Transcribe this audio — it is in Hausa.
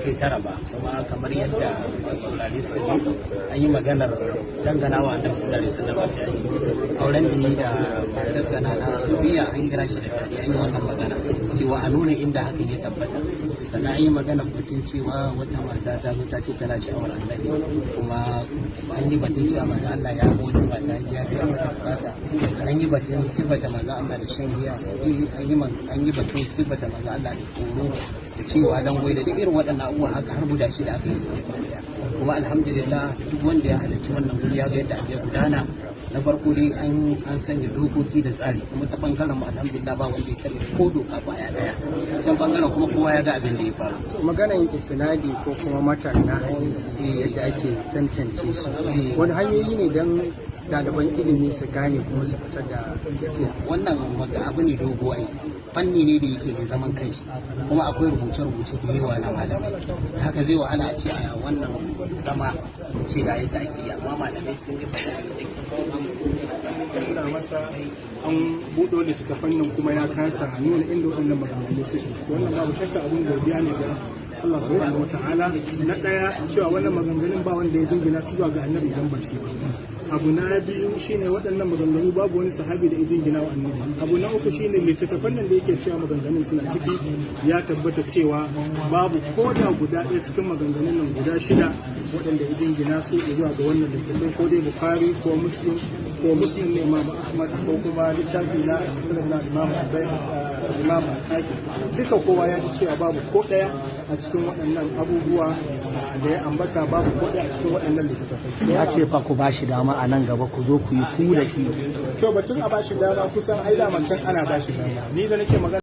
Kai tara ba, kuma kamar yadda masu saurare suka ji, an yi maganar danganawa Annabi sallallahu alaihi wasallam fyaɗe. Auren da yi da matarsa na Safiya, an kira shi da fyaɗe. An yi wannan magana cewa a nuna inda hakan ya tabbata. Sannan an yi maganar batun cewa wata mata ta zo ta ce tana sha'awar Annabi, kuma an yi batun cewa Manzo Allah ya ga wata mata ya biya mata bukata. An yi batun sifata Manzo Allah da shan giya. An yi batun sifata Manzo Allah da tsoro, da cewa dan goyi, da duk irin waɗannan abubuwa haka har guda shida aka yi su. Kuma alhamdulillah, duk wanda ya halarci wannan guri ya ga yadda abu ya gudana. Na farko dai an sanya dokoki da tsari, kuma ta bangaren mu, alhamdulillah, ba wanda ya karya ko doka baya daya. Can bangaren kuma kowa ya ga abin da ya faru. Maganar isnadi ko kuma matan na hadisi, yadda ake tantance su, wani hanyoyi ne don ɗaliban ilimi su gane kuma su fitar da gaskiya? Wannan abu ne dogo, ai fanni ne da yake mai zaman kanshi, kuma akwai rubuce-rubuce da yawa na malamai. Haka zai wahala a ce a wannan zama ce ga yadda ake yi, amma malamai sun yi bayani da Nuna masa an buɗo littattafan nan kuma ya kasa nuna inda waɗannan maganganu suke. Wannan babu shakka abin godiya ne ga Allah subhanahu wa ta'ala. Na ɗaya, cewa wannan maganganun ba wanda ya jingina su zuwa ga Annabi idan ba shi ba. Abu na biyu shine waɗannan maganganu babu wani sahabi da ya jingina wa Annabi. Abu na uku shine littattafan nan da yake cewa maganganun suna ciki, ya tabbata cewa babu ko da guda ɗaya cikin maganganun nan guda shida waɗanda ya jingina su zuwa ga wannan littattafai, ko dai Bukhari ko Muslim ko Muslim ne Imam Ahmad ko kuma littafi na Muslim na Imam Hakim. Duka kowa ya ji cewa babu ko ɗaya a cikin waɗannan abubuwa da ya ambata, babu ko ɗaya a cikin waɗannan littattafai. Ya ce fa ku bashi dama a nan gaba ku zo ku yi ku da shi. To, batun a bashi dama, kusan ai dama can ana bashi dama. Ni da nake magana